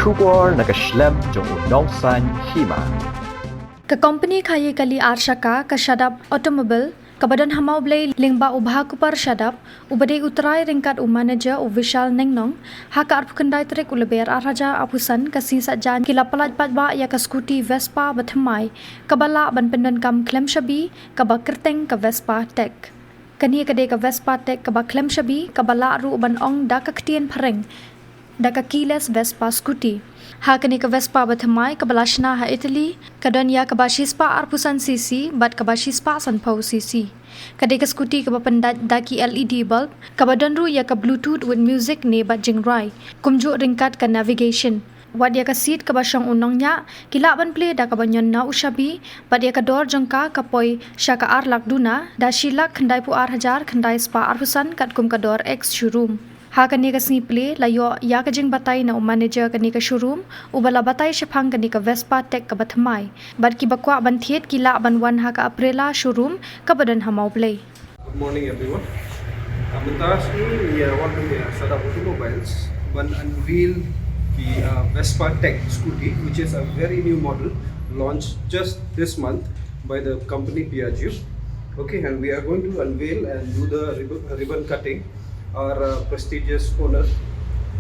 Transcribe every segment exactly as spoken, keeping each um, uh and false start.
Khubor na ka shlem jong u nongsaiñ hima. Ka kompani khaïi kali ar shaka ka Shadap Automobile kaba don ha Mawblei lyngba u Bhakupar Shadap uba dei u trai ryngkat u manager u Vishal Nengnong, ha ka arphew khyndai tarik u Lber ar hajar arphew san ka sngi Saitjaiñ ki la pyllait paidbah ïa ka scooty Vespa bathymmai kaba lah ban pyndonkam khlem shabi kaba kyrteng ka Vespa Tech. Kane ka dei ka Vespa Tech kaba khlem shabi kaba lah ruh ban ong da ka ktien phareng da ka keyless Vespa scooty. Ha kane ka Vespa bathymmai kaba la shna ha Italy ka don ïa kaba shispah arphew san cc bad kaba shispah sanphew cc. Ka dei ka scooty kaba pyndait da ki L E D bulb kaba don ruh ïa ka Bluetooth with music ne bad jingrai, kumjuh ryngkat ka navigation. Wat ïa ka seat kaba shong u nongñiah ki lah ban plie da kaba ñion na u shabi, bad ïa ka dor jong ka ka poi sha ka ar lak duna da shi lak khyndaiphew ar hajar khyndai spah arphew san katkum ka dor ex showroom. Ha kane ka sngi plie la ïoh ïa ka jingbatai na u manager kane ka showroom uba la batai shaphang kane ka Vespa Tech kaba thymmai. Bad kiba kwah ban thied ki lah ban wan ha ka Aprilia showroom kaba don ha Mawblei. Good morning, everyone. Mynta sngi ngi wan pynïaid Shadap Automobiles ban unveil the uh, Vespa Tech scooty, which is a very new model launched just this month by the company Piaggio. Okay, and we are going to unveil and do the ribbon, ribbon cutting. Our uh, prestigious owner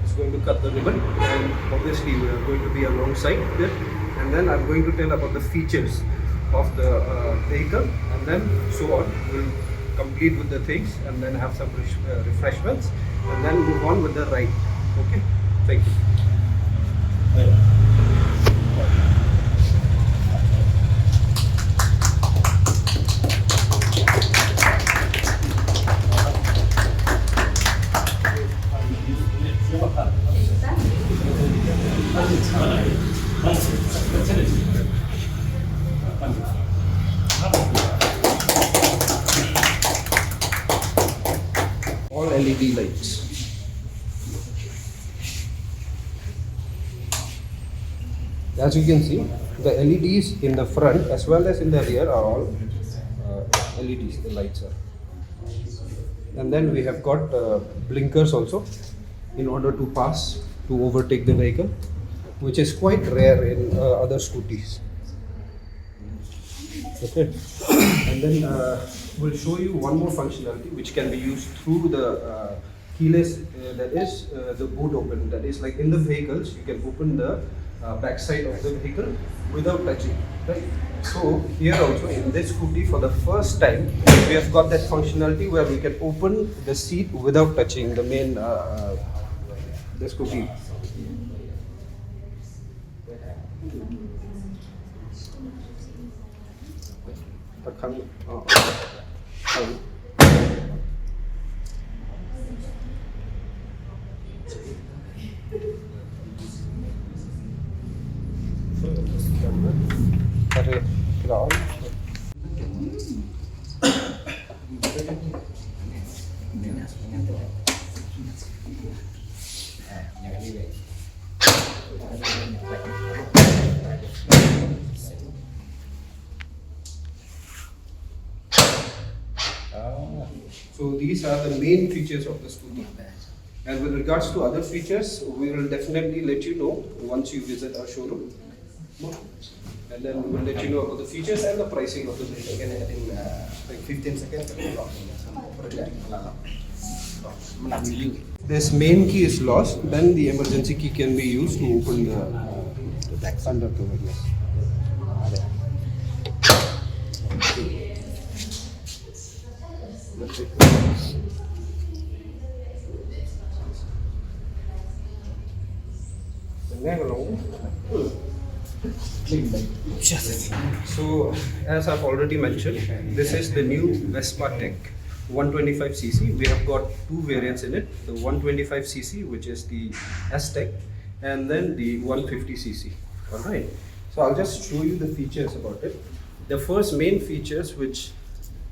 is going to cut the ribbon, and obviously we are going to be alongside it. And then I'm going to tell about the features of the uh, vehicle, and then so on. We'll complete with the things and then have some ref- uh, refreshments and then move on with the ride. Okay, thank you. All L E D lights. As you can see, the L E Ds in the front as well as in the rear are all uh, L E Ds, the lights are. And then we have got uh, blinkers also in order to pass, to overtake the vehicle, which is quite rare in uh, other scooties. Okay. And then uh, we'll show you one more functionality which can be used through the uh, keyless, uh, that is uh, the boot open. That is, like, in the vehicles, you can open the uh, backside of the vehicle without touching, right? So here also, in this scooty, for the first time, we have got that functionality where we can open the seat without touching the main uh, uh, the scooty. So these are the main features of the scooty. And with regards to other features, we will definitely let you know once you visit our showroom. And then we will let you know about the features and the pricing of the vehicle. Can I, I think, uh, like fifteen seconds. This main key is lost, then the emergency key can be used to open the, uh, the back undercover. Yes. So, as I've already mentioned, this is the new Vespa Tech one twenty-five C C. We have got two variants in it, the one twenty-five C C, which is the S Tech, and then the one fifty C C. All right. So, I'll just show you the features about it. The first main features, which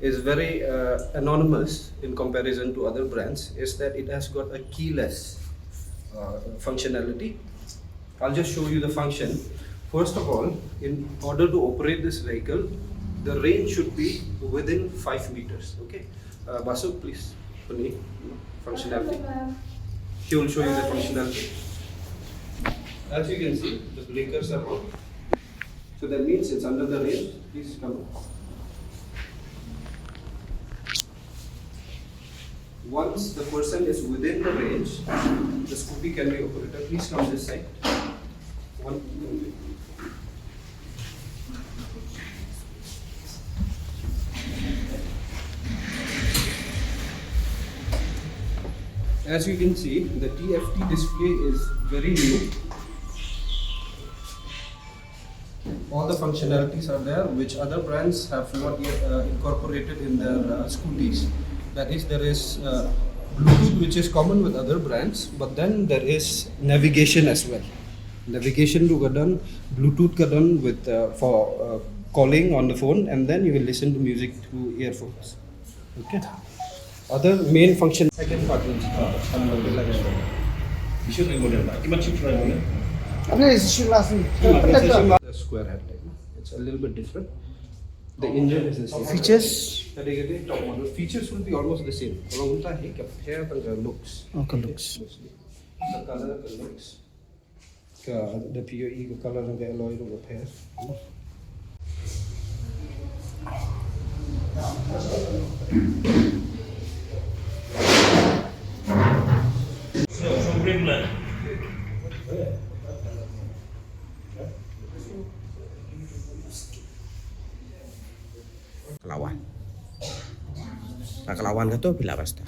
is very uh, anonymous in comparison to other brands, is that it has got a keyless uh, functionality. I'll just show you the function. First of all, in order to operate this vehicle, the range should be within five meters. Okay, uh, Basu, please, for me, functionality. He will show you the functionality. As you can see, the blinkers are on. So that means it's under the range. Please come. Once the person is within the range, the scooty can be operated. Please come this side. One. As you can see, the T F T display is very new. All the functionalities are there which other brands have not yet uh, incorporated in their uh, scooties. That is, there is uh, Bluetooth, which is common with other brands, but then there is navigation as well. Navigation ruh ka don, Bluetooth ka don with uh, for uh, calling on the phone, and then you will listen to music through earphones. Okay. Other main function. Second part means, uh, uh, like, uh, Bishop Memorial, uh, Iman Chip Memorial. Apne issue last week. The square headlight. It's a little bit different. The engine is the same. Features? Kade kade top model. Features will be almost the same. Kalau unta hi ka pher tang ka looks. Oh, ka looks. Mostly. The color, the looks. Ka, the P O E, ka color, ka alloy, ka pher. Ka la wan. Ka la wan kato phi la basta.